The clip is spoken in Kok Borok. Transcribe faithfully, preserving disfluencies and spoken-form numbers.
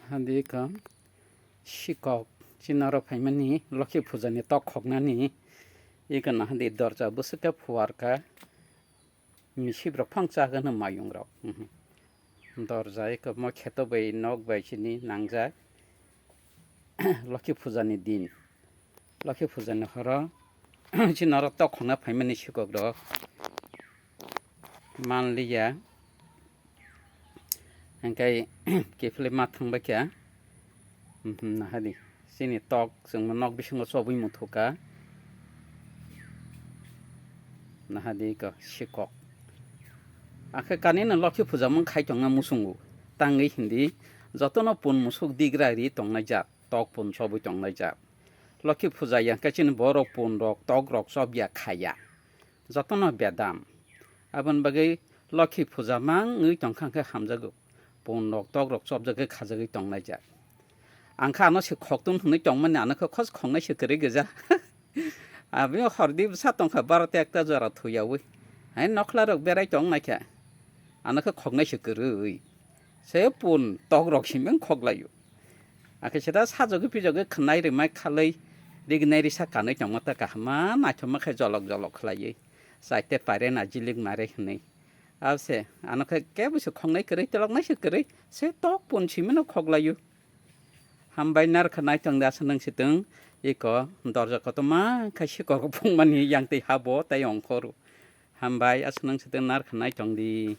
Hadi ka sikok chinaro phaimani Lokhi puja ni tok khoknani ika nahadi dorja bwswk khe phuar kha misip rok phang chagano mayung rok. Mhm. Dorja ika mo kheto bai nok bai chini nangjak Lokhi puja ni din. Lokhi puja ni horo chini oro tok khongna phaimani sikok rok manliya. Hingkai kiphilwi ma thangbai kha. Mhm, nahadi. Chini tok chwngno nok bisingo chobwi muthukha. Nahadi ko sikok. Akhe kanino Lokhi puja mung khai tongna musungo. Tangwi hindi jotono pun musuk digra ri tongnai jat. Tok pun chobwi tongnai jat. Lokhi puja yang khe chini borok pun rok tok rok chobya khaya. Jotono bedam. Aboni bagwi Lokhi puja mangwi tongkha khe hamjago. Pun rok tok rok chobjagwi khajagwi tongnai jat. Ang khe ano se khoktun hwnwi tongmani ano khe khos khongnai se kwrwi gwja. Aboni hordi bwsa tongkha baro ta ekta jora thuyawi. Hai nokhla rok berai tongnai khe. Ano khe khoknai se kwrwi. Se pun tok rok simeng khoklaio. Akhe sida sajagwi pijagwi khwnai rwmai khalwi rignai risa kanwi tongma ta kahama naithoma khe jolok jolok khlaiwi. Chaite paire na jilik mare hwnwi. Abse ano khe kebo se khongnai kwrwi teloknai se kwrwi. Se tok pun simeno khoklaio. Hambai narwkha naitong de aswk nang sitwng iko dorja kotorma khai sikok phungmani yang twi habo tei ongkhoro. Hambai aswk nang sitwng narwkha naitong di.